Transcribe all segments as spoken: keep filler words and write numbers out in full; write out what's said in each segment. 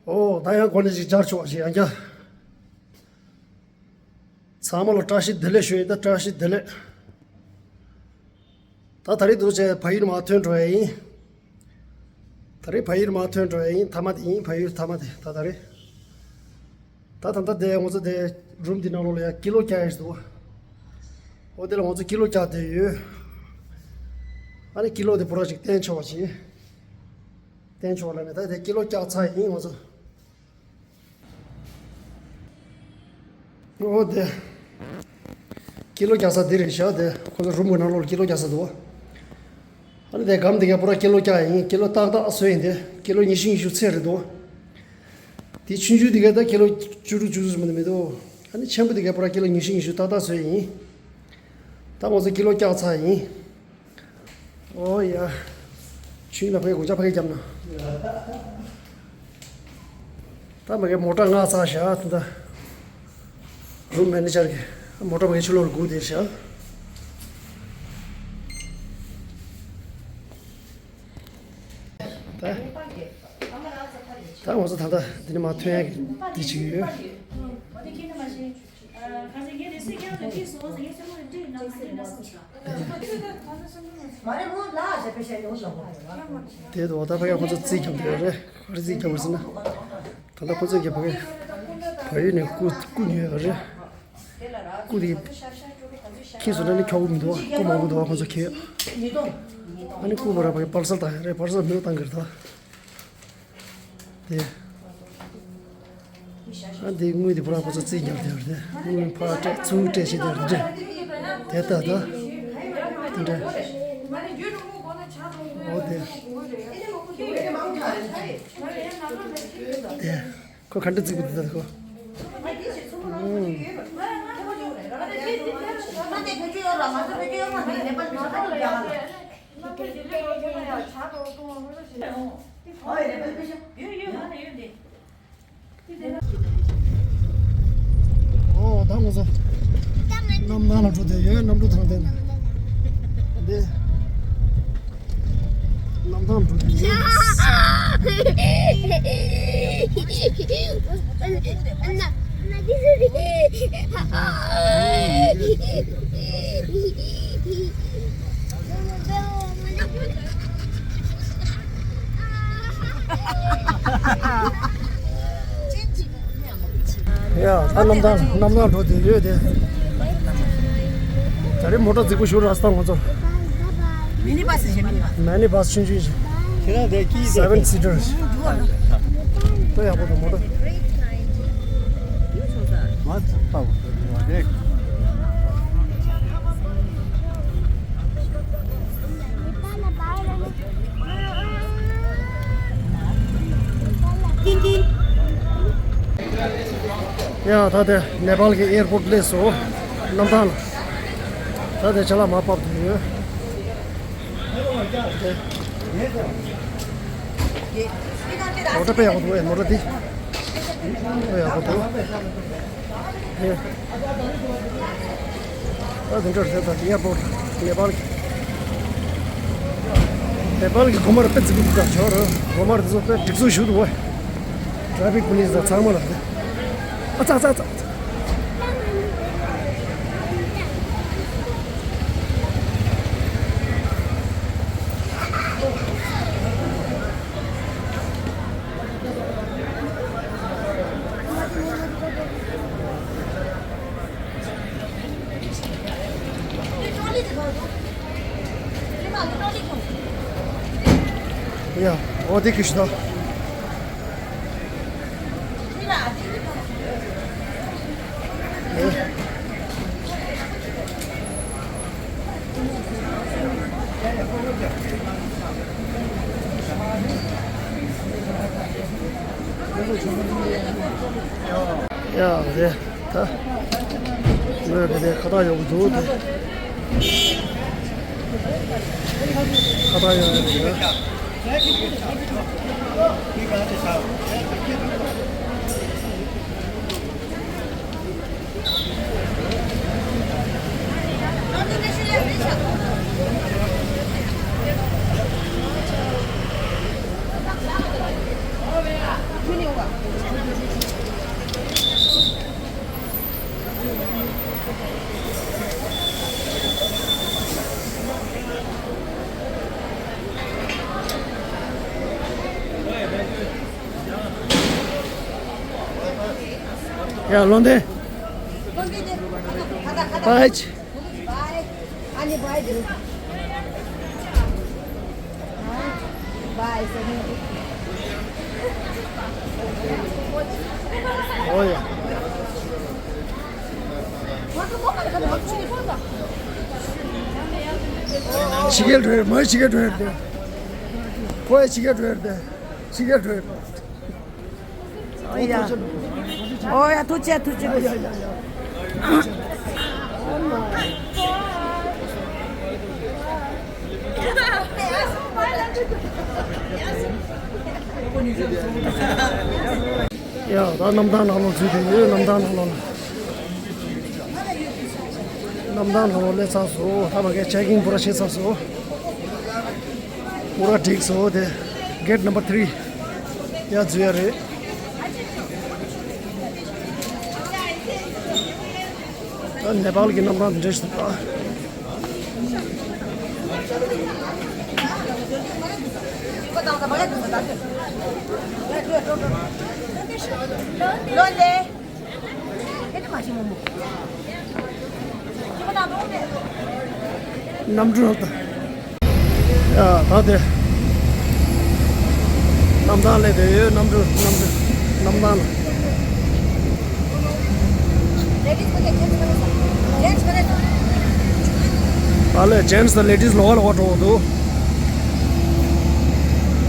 ཨོ་ད་ཡང་གོ་ནས་ཅིག་སྦྱར་ཆོག་ཅིག་ཡང་བསྐྱར། ཚང་མ་ལ་བཀྲ་ཤིས་བདེ་ལེགས་ཞུ་ཡིན། ད་བཀྲ་ཤིས་བདེ་ལེགས། ད་ད་རེས་འདུག་བྱས་ཕ་ཡུལ་མར་ཐོན་འགྲོ་ཡ་ཡིན། ད་རེས་ཕ་ཡུལ་མར་ཐོན་འགྲོ་ཡ་ཡིན། མཐའ་མ་དེ་ཡིན། ཕ་ཡུལ་མཐའ་མ་དེ་ད་ད་རེས། ད་ད་ལྟ་དེ་ང་ཚོ་དེ་རུམ་འདི་ནང་ལོགས་ལ་ཡ་ཀི་ལོ་བཀྱག་ཡ་ཞིག་འདུག་ཨོ་དེ་ལ་ང་ཚོ་ཀི་ལོ་བཀྱག་བསྡད་ཡོད། ཨ་ནི་ཀི་ལོ་དེ་པུ་ར་ཅིག་བསྟན་ཆོག་པ་ཅིག་བསྟན་ཆོག་ལ་མེད། ད་དེ་ཀི་ལོ་བཀྱག་ཚར་ཡིན་ང་ཚོ། ཨོ་དེ། ཀི་ལོ་བཀྱག་ས་འདི་རེད་ཤག་དེ་ཁོ་ཚོ་རུམ་གྱི་ནང་ལོགས་ལ་ཀི་ལོ་བཀྱག་ས་འདུག་ཨ་ནི་དེ་སྒམ་དེ་ག་པུ་ར་ཀི་ལོ་བཀྱག་ཡིན། ཀི་ལོ་ཏག་ཏག་བཟོས་ཡིན། དེ་ཀི་ལོ་ཉི་ཤུ་ཉི་ཤུ་ཚད་རེད་འདུག་དེ་ཆུང་ཆུང་དེ་ག་ད་ཀི་ལོ་བཅུ་དྲུག་བཅུ་གསུམ་མ་གཏོགས་མི་འདུག་ཨ་ནི་ཆེན་པོ་དེ་ག་པུ་ར་ཀི་ལོ་ཉི་ཤུ་ཉི་ཤུ་ཏག་ཏག་བཟོས་ཡིན། ད་ང་ཚོ་ཀི་ལོ་བཀྱག་ཚར་ཡིན། ཨོ་ཡ། ཆུང་ལ་ཕ་གི་སྒོ་ལྕགས་ཕ་གི་བརྒྱབ་ན། ད་མ་གི་མོ་ཊ་ང་ཚ་ཤག་ད། རུམ་མེ་ནེ་ཇར་གི་མོ་ཊ་མ་གི་ཆུ་ལོག་ལ་སྒུག་བསྡད་ཤག་ད། ད་ང་ཚོ་ད་ལྟ་འདི་ནས་མར་ཐོན་ཡག་གི་འདི་བྱེད་ཀྱི་ཡོད། དེ་འདུག་ད་ཕ་གི་ཁོ་ཚོ་རྩིས་རྒྱབ་བསྡད་ཡོད་རེད། ག་རེ་རྩིས་རྒྱབ་པ་ཟེར་ན། ད་ལྟ་ཁོ་ཚོས་ཀྱི་ཕ་གི་བལ་ཡུལ་ནས་སྐུ་སྐུ་ཉོས་ཡོད་རེད། སྐུ་དེ་ཁྱེར་སོང་ན་ནི་ཁྱོག་པོ་མི་འདུག་སྐུ་མང་པོ་འདུག་ཁོ་ཚོ་ཁྱེར། ཨ་ནི་སྐུ་པུ་ར་ཕ་གི་པར་སལ་བཏང་ཡོད་རེད། པར་སལ་མི་བཏང་གི་རེད་ད། དེ། ཨ་འདི་དངུལ་དེ་པུ་ར་ཁོ་ཚོ་རྩིས་རྒྱབ་བསྡད་ཡོད་རེད། དངུལ་ཕར་སྤྲད་ཚུར་སྤྲད་བྱས་བསྡད་ཡོད་རེད། དེ་ལྟ་ད། དེ་འདྲ། འོ་དེ། དེ། ཁོ་ག་འདྲ་རྩིག་པ་འདི་ལྟ་ཁོ། ཨོ་ད་ང་ཚོ་གནམ་ཐང་ལ་འགྲོ་བསྡད་ཡོད། གནམ་གྲུ་ཐང་སྟེང་ན་འདི། གནམ་ཐང་འགྲོ་གི་ཡོད། ཡ། ད་གནམ་ཐང་གནམ་ཐང་འགྲོ་བསྡད་ཡོད་དེ། ད་རེས་མོ་ཊ་རྫིག་པོ་ཞིག་རག་སོང་ང་ཚོ། མི་ནི་བཱ་སི་ཞིག་མི་ནི་བཱ་སི། མི་ནི་བཱ་སི་ཆུང་ཆུང་ཞིག་ཁྱེད་རང་དེ་ཀི་དེ། སེ་བེན་སི་ཊར་ཞིག་ཏོ་ཡག་པོ་འདུག་མོ་ཊ། མ་ཚ་པ་འོ་དེ། ཡ། ད་དེ་ནེ་པཱལ་གྱི་ཨེར་པོར་ཊ་སླེབས་སོང་། གནམ་ཐང་ལ། ད་དེ་ཅ་ལག་མར་ཕབ་བསྡད་ཡོད། མོ་ཊ་དཔེ་ཡག་པོ་འདུག་ཨེ། མོ་ཊ་འདི་དཔེ་ཡག་པོ་འདུག་ཨེ། ད་དེ་འདྲ་རེད། ད་ཨེར་པོར་ཊ་ནེ་པཱལ་གྱི། ནེ་པཱལ་གྱི་དགོན་པ་ར་དཔེ་རྫིག་པོ་འདུག་ད་ཞོར་དགོན་པ་ར་དེ་ཚོ་དཔེ་སྒྲིག་འཛུགས་ཞུ་འདུག་བས། ཊ་ཕིག་པུ་ལིས་དང་ཚང་མ་ལ་དེ། ཨ་ཙག་ཙག་ཙག་ཙག་ཡ། འོ་དེ་ཁྱོད་ཤི་ད། ཡ། རེད་ད། མོས་དེ་ནས་ཁ་བཏགས་ཡག་པོ་འདུག་དེ། ཁ་བཏགས་ཡག་པོ་འདུག་ཡ་བློ་ལྡན། པའི་ཅི། ཨ་ནི་བྷའི་འདུག་བྷའི་ཟེར་ནས། ཨོ་ཡ། ཕྱི་རྒྱལ་འགྲོ་ཡ། མ་ཕྱི་རྒྱལ་འགྲོ་ཡ་དེ། ཁོ་ཡ་ཕྱི་རྒྱལ་འགྲོ་ཡ་དེ། ཕྱི་རྒྱལ་འགྲོ་ཡ། ཨོ་ཡ། ཨོ་ཡ། ཐུགས་རྗེ་ཆེ། ཐུགས་རྗེ་ཆེ། ཡ། ད་གནམ་ཐང་ནང་ལོགས་འཛུལ་བསྡད་ཡོད། གནམ་ཐང་ནང་ལོགས་ལ། གནམ་ཐང་ནང་ལོགས་སླེབས་ཚར་སོང་། ད་ཕ་གིར་ཅེག་ཨིན་པུ་ར་བྱས་ཚར་སོང་། པུ་ར་འགྲིག་སོང་། དེ་གེཊ་ནམ་བར་ཐི་རི་ཡར་འཛུལ་ཡ་རེད། ད་ནེ་པཱལ་གྱི་གནམ་ཐང་འདི་འདྲ་ཞིག་འདུག་ཨ། གནམ་གྲུ་ལ། ཡ། ད་དེ་གནམ་ཐང་སླེབས་བསྡད་ཡོད། གནམ་གྲུ། གནམ་གྲུ། གནམ་ཐང་ལ། ད་ལས་ཇེན་སི་དང་ལེ་ཌིས་ལོགས་ལོགས་འགྲོ་གི་འདུག་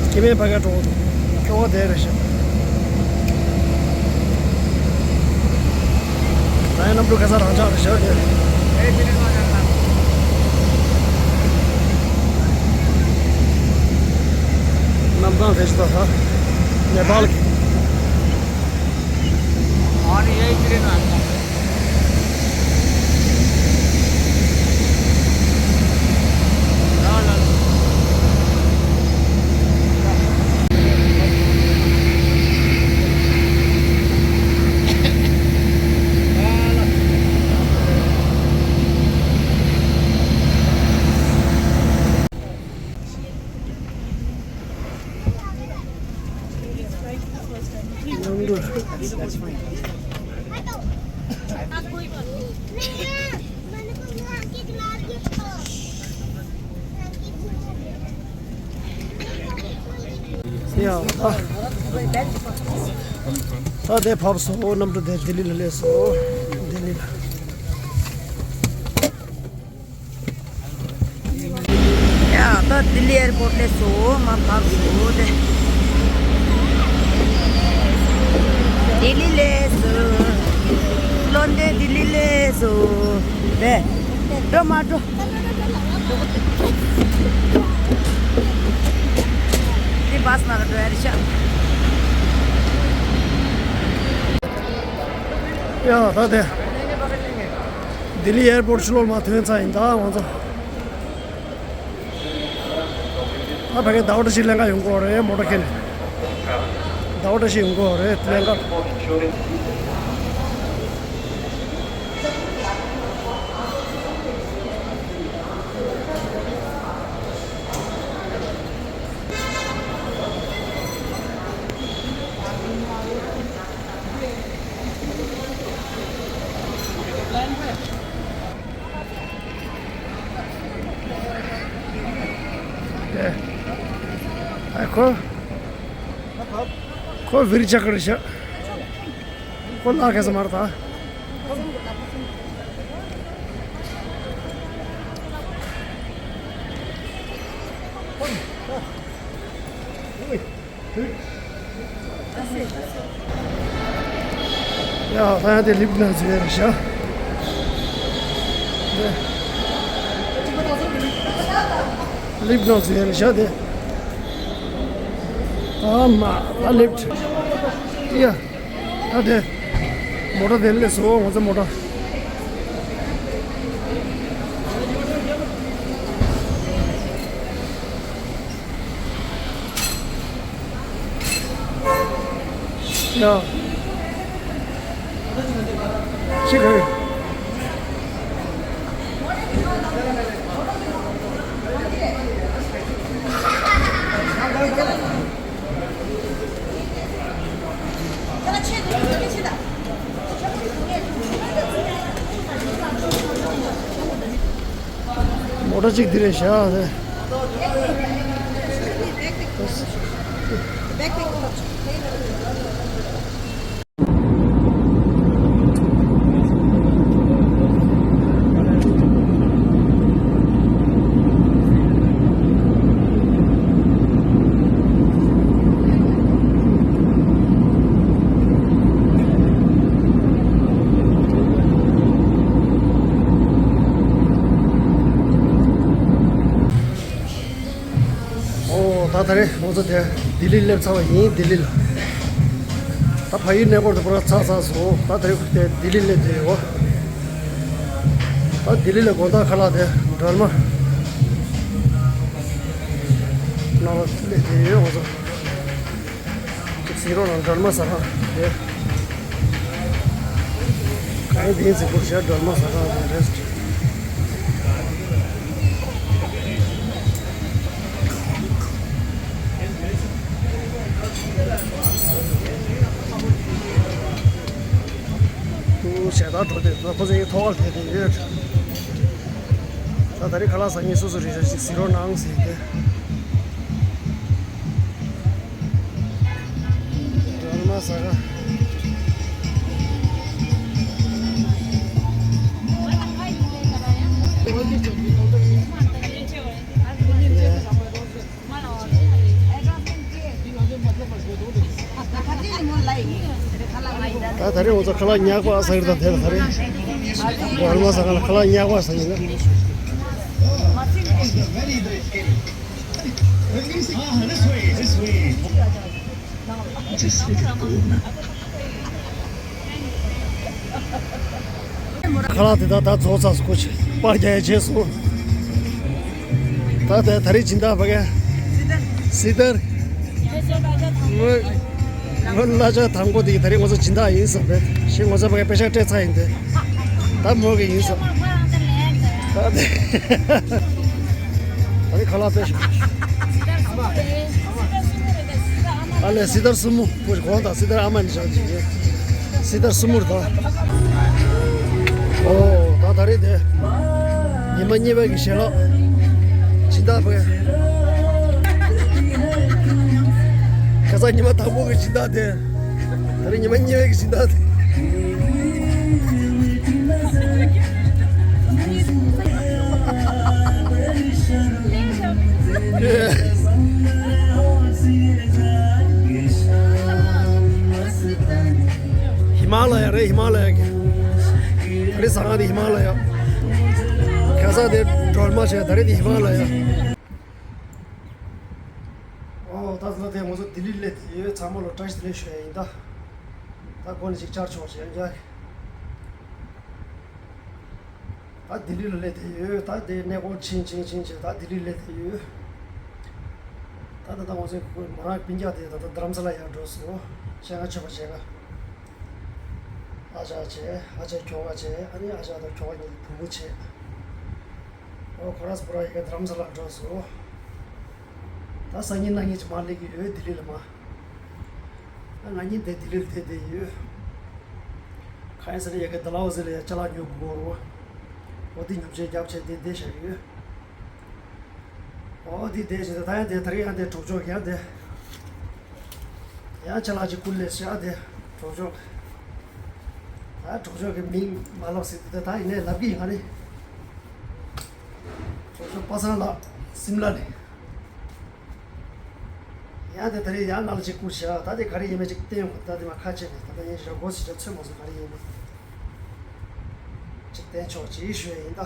སྐྱེ་དམན་ཕ་གིར་འགྲོ་གི་འདུག་སྐྱོ་བ་དེ་རེད་ཤག་ད་ཡང་གནམ་གྲུ་ཁ་སང་རང་འཇགས་རེད་ཤག་དེ། གནམ་ཐང་རེད་ཤག་ད། ནེ་པཱལ་གྱི། ཡ། ད་ད་དེ་བབས་སོང་། གནམ་གྲུ་དེ་ལྡི་ལི་ལ་སླེབས་སོང་། ལྡི་ལི་ལ། ཡ། ད་ལྡི་ལི་ཨེར་པོརཊ་སླེབས་སོང་། མར་བབས་སོང་། དེ་ལྡི་ལི་སླེབས་སོང་། བློ་ལྡན་ལྡི་ལི་སླེབས་སོང་། དེ་འགྲོ་མ་འགྲོ། འདི་བྷ་སི་ནང་ལ་འགྲོ་ཡ་རེད་ཤག་ཡ། ད་དེ་ལྡི་ལི་ཨེར་པོརཊ་ཕྱི་ལོགས་མར་ཐོན་ཚར་ཡིན། ད་ང་ཚོ། ད་ཕ་གིར་ཟླ་བ་བཀྲ་ཤིས་ལེན་ག་ཡོང་གི་ཡོད་རེད། མོ་ཊ་ཁྱེར་ནས། ཟླ་བ་བཀྲ་ཤིས་ཡོང་གི་ཡོད་རེད་ལེན་ག་ཨ་ཁོ། ཁོ་བིར་ཆག་གི་རེད་ཤག་ཁོ་ལ་ག་ས་མར་ད། ཡ། ད་ཡང་དེ་ལིབ་ནང་འཛུལ་ཡ་རེད་ཤག་ལིབ་ནང་འཛུལ་ཡ་རེད་ཤག་དེ། ཨ་མ། ད་ལིབ། ཡ། ད་དེ་མོ་ཊ་དེ་སླེབས་སོང་། ང་ཚོ་མོ་ཊ། ཡ། ཤི་གི། མོ་ཊ་གཅིག་འདི་རེད་བཞག་ཨ་ནི། ཨོ་ད་ད་རེས་ང་ཚོ་དེ་ལྡི་ལི་སླེབས་ཚར་བ་ཡིན། ལྡི་ལི་ལ། ད་ཕ་ཡུལ་གནས་སྐོར་དེ་པུ་ར་ཚར་ཚར་སོང་། ད་ད་རེས་དེ་ལྡི་ལི་སླེབས་བསྡད་ཡོད། ད་ལྡི་ལི་ལ་དགོང་དག་ཁ་ལག་དེ་སྒྲོལ་མ་ནང་ལ་སླེབས་བསྡད་ཡོད་ང་ཚོ། ཅིག་གཟིགས་རོགས་གནང་། སྒྲོལ་མ་ཟ་ཁང་དེ། གང་ཡིན་དེ་ཡིན་ཟེར་དགོས་ཤག་སྒྲོལ་མ་ཟ་ཁང་དེ་རེད། ཏུ་ཞལ་ཏ་འགྲོ་དེ་ཁོ་ཚོ་ཡི་ཐོག་ཁར་བསྡད་དེ་ཡོད། ད་ད་རེས་ཁ་ལག་ཟ་མཁན་སོ་སོ་རེ་རེ་ཞིག་གཟིགས་རོགས་གནང་ཟེར་ཏེ། སྒྲོལ་མ་ཟ་ཁང་། ད་ད་རེས་ང་ཚོ་ཁ་ལག་ཉག་པ་ཟ་གི་རེད། ད་དེ་ལ་ད་རེས་སྒྲོལ་མ་ཟ་ཁང་ལ་ཁ་ལག་ཉག་པ་ཟ་ཡིན་ན། Just let it go, man. ཁ་ལག་དེ་དག་ད་རྫོགས་ཚར་སོང་། ཁོ་ཆེ་པར་རྒྱག་ཡ་བྱས་སོང་། ད་ད་ད་རེས་སྦྱིན་བདག་ཕ་གི་སི་ཏར། ངོ་ངོ་གླ་ཆ་དང་པོ་དེ་ད་རེས་ང་ཚོ་སྦྱིན་བདག་ཡིན་བསམ་པས་ཞེས་ང་ཚོ་ཕ་གི་པེ་ཤག་སྤྲད་ཚར་ཡིན་ཏེ། ད་མོ་གི་ཡིན་བསམ། ད་དེ་ད་རེས་ཁ་ལག་དཔེ་ཞིག་ཨ་ལས་སི་ཏར་སྲུ་མོ། ཁོ་གོང་དང་སི་ཏར་ཨ་མ་ནི་བཞག་ཅིག་ཡོད། སི་ཏར་སྲུ་མོར་ད། ཨོ་ད་ད་རེས་དེ། ཉི་མ་གཉིས་པའི་གི་ཞལ་ལག་སྦྱིན་བདག་བས། ཁ་སང་ཉི་མ་དང་པོ་གི་སྦྱིན་བདག་དེ། ད་རེས་ཉི་མ་གཉིས་པའི་གི་སྦྱིན་བདག་དེ། ཧི་མ་ལ་ཡ་རེད། ཧི་མ་ལ་ཡ་གི་ད་རེས་ཟ་ཁང་དེ་ཧི་མ་ལ་ཡ། ཁ་སང་དེ་སྒྲོལ་མ་བྱས། ད་རེས་དེ་ཧི་མ་ལ་ཡ། ཨོ་ད་ལོ་དེ་ང་ཚོ་ལྡི་ལི་སླེབས་ཡོད། ཚང་མ་ལ་བཀྲ་ཤིས་བདེ་ལེགས་ཞུ་ཡ་ཡིན། ད་ད་སྒོ་ནས་ཅིག་བཅར་ཆོག་བྱས་ཡ། ད་ལྡི་ལི་ལ་སླེབས་བསྡད་ཡོད། ད་དེ་གནས་སྐོར་ཕྱིན་ཕྱིན་ཕྱིན་བྱས་ད་ལྡི་ལི་སླེབས་བསྡད་ཡོད། ད་ད་ལྟ་ང་ཚོའི་མོ་རང་སྤུན་ཀྱག་དེ་ད་ལྟ་རྡ་རམ་ས་ལ་ཡར་འགྲོ་སོང་། ཤ་ཁ་མཆོད་པ་བྱེད་ག། ཨ་ཅག་བྱས། ཨ་ཅག་ཁྱོ་ག་བྱས། ཨ་ནི་ཨ་ཅག་དང་ཁྱོ་ག་གཉིས་ཀྱི་བུ་མོ་བྱས། ཨོ་ཁོ་རང་ཚོ་པུ་ར་ཡ་གི་རྡ་རམ་ས་ལ་འགྲོ་སོང་། ད་སང་ཉིན་གནངས་ཉིན་ཅིག་མར་སླེབས་ཀྱི་ཡོད། ལྡི་ལི་ལ་མར། ང་གཉིས་དེ་ལྡི་ལིར་བསྡད་བསྡད་ཡོད། གང་ཡིན་ཟེར་ན་ཡ་གི་ཌལ་ཧོ་ཟི་ལ་ཡ་ཅ་ལག་ཉོ་དགོས་རེད། འོ་དེ་ཉོ་ཆ་རྒྱབ་བྱས་དེ་བསྡད་བཞག་ཡོད། འོ་དེ་བསྡད་བཞག་ད་ཡང་དེ་ད་རེས་ཡང་དེ་གྲོགས་མཆོག་ཡང་དེ་ཡང་ཅ་ལག་ཅིག་ཁུར་སླེབས་ཤག་དེ་གྲོགས་མཆོག་ད་གྲོགས་མཆོག་གི་མིང་མ་ལབ་ཟེར་དེ་ད་ཡིན་ནའི་ལབ་ཀྱི་ཡིན། ང་ནི་གྲོགས་མཆོག་པ་སངས་ལགས་སིམ་ལ་ནས། ཡང་དེ་ད་རེས་ཡང་ནང་ལ་ཅིག་བསྐུར་བཞག་ད་དེ་ག་རེ་ཡིན་མིན་ཅིག་བསྟན་ཡོང་། ད་དེ་མ་ཁ་ཕྱེ་ནས་ད་ལྟ་ཡིན་ཞོག་སྒོ་ཕྱེ་ཆ་ཚོད་མ་སོང་། ག་རེ་ཡིན་མིན་ཅིག་བསྟན་ཆོག་ཅིག་ཞུ་ཡ་ཡིན་ད།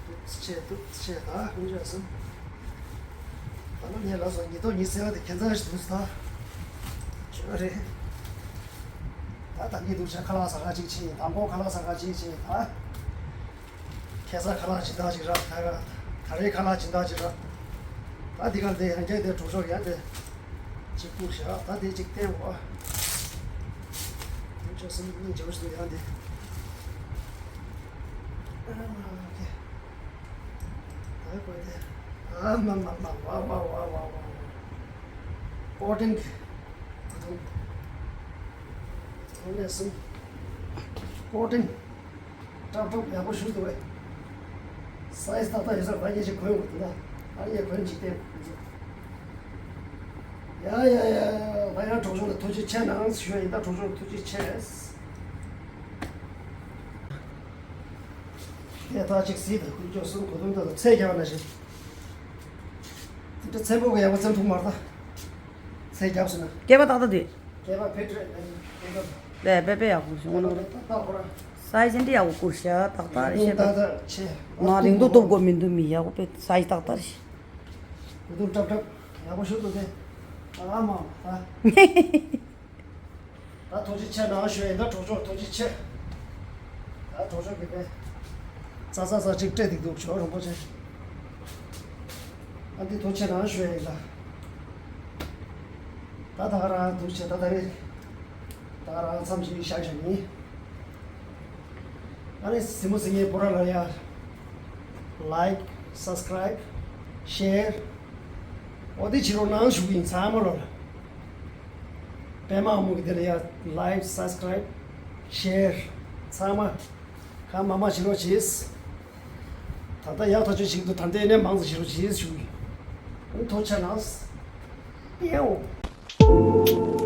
ཏུ་ཕྱེ་ཏུ་ཕྱེ་ད་ཧུན་ཅོ་སོང་། ད་ལོ་ངས་ལབ་སོང་། ཉིས་སྟོང་ཉི་ཤུ་རྩ་ལྔ་དེ་ཁྱད་མཚར་ཞིག་འདུག་ཟེར་ད། ཞུ་བ་རེད། ད་ད་གིན་འདུག་བྱ་ཁ་ལག་ཟ་ཁང་ཅིག་ཕྱིན། དང་པོ་ཁ་ལག་ཟ་ཁང་ཅིག་ཕྱིན་ད། ཁ་སང་ཁ་ལག་སྦྱིན་བདག་ཅིག་རག་ད་ག་ད་རེས་ཁ་ལག་སྦྱིན་བདག་ཅིག་རག་ད་འདི་ག་དེ་ཡང་བསྐྱར་དེ་གྲོགས་མཆོག་ཡང་དེ་ གཅིག་པུ་བཞག་ད་དེ་གཅིག་བསྟན་འོ། དེ་ཆོག་སེམས་སྙིང་རྗེ་པོ་ཞིག་འདུག་ཡང་དེ། ཨ་མ་ལ་ཁེ། ད་གོ་དེ། ཨ་མ་མ་མ་ཝ་ཝ་ཝ་ཝ་ཝ། ཀོ་ཊོན་གི་གོས་ཐུང་། ཐོག་ནས་གསུམ། ཀོ་ཊོན། ཀྲབ་ཀྲབ་ཡག་པོ་ཞུ་འདུག་བས། སའི་ཛི་ཏག་ཏག་ཡོད་ས་ད་ངས་ཅིག་གོན་དགོས་འདུག་ན། ཨ་ངས་གོན་ཅིག་བསྟན། ཡ་ཡ་ཡ། ད་ཡང་གྲོགས་ཚོ་ལ་ཐུགས་རྗེ་ཆེ་གནང་ཞུ་ཡ་ཡིན། ད་གྲོགས་ཚོ་ལ་ཐུགས་རྗེ་ཆེ། དེ་ད་ཅིག་གཟིགས་དང་ཀུན་སྤྱོད་གསུམ་གོ་དོན་དག་ལ་ཚད་རྒྱག་ན་ཞིག་དེ་འདྲ་ཚན་པོ་གི་ཡག་པོ་བཙེམ་ཐུབ་མ་རེད་ད། ཚད་རྒྱབ་སོང་ན། སྐེད་པ་ཏག་ཏག་དུས། སྐེད་པ་ཕེ་ཏྲེ་ལེ་སྐེད་པ། ལས་པེ་པེ་ཡག་པོ་བྱུང་ནོ། ཏག་ཏག་ཁོ་རང་། སའི་ཛི་འདི་ཡག་པོ་བསྐུར་ཤག་ཏག་ཏག་རེད་ཤག་པ། ཏག་ཏག་ཆེ། ང་རིང་ཏོག་ཏོག་དགོས་མི་འདུག་མི་ཡག་པོ་པེ་སའི་ཛི་ཏག་ཏག་རེད་ཤག་གོས་ཐུང་ཀྲབ་ཀྲབ་ཡག་པོ་ཞུ་འདུག་དེ། ཨ་མ་ད། ད་ཐུགས་རྗེ་ཆེ་གནང་ཞུ་ཡིན། ད་གྲོགས་མཆོག་ཐུགས་རྗེ་ཆེ། ད་གྲོགས་མཆོག་གི་དཔེ། ཙ་ཙ་ཙ་གཅིག་སྤྲད་འདུག་འདུག་ཇོ་རིན་པོ་ཆེ། ཨ་འདི་ཐུགས་རྗེ་གནང་ཞུ་ཡིན་ད། ད་ད་ག་རང་འདུག་བྱས་ད་ད་རེས། ད་ག་རང་མཚམས་ཤིག་བཞག་བཞག་ཡིན། ཨ་ནི་གཟིགས་མོ་གཟིགས་མཁན་བོ་ར་ལ་ཡ། ལའིཀ་སབ་སི་ཀ་རའིབ་ཤེར། འོ་དེ་བྱེད་རོགས་གནང་ཞུ་གི་ཡིན་ཚང་མ་ལོ་ལ། པད་མ་དབང་མོ་གི་དེ་ལ་ཡ་ལའིཀ་སབ་སི་ཀ་རའིབ་ཤེར་ཚང་མ་གང་མང་མང་བྱེད་རོགས་གྱིས། ད་ལྟ་ཡག་ཐག་ཆོད་བྱེད་ཀྱི་འདུག་ད་ལྟའི་ནས་མང་ཙམ་བྱེད་རོགས་གྱིས་ཞུ་གི་ཡིན། ཐུགས་རྗེ་གནང་། ཨེའོ།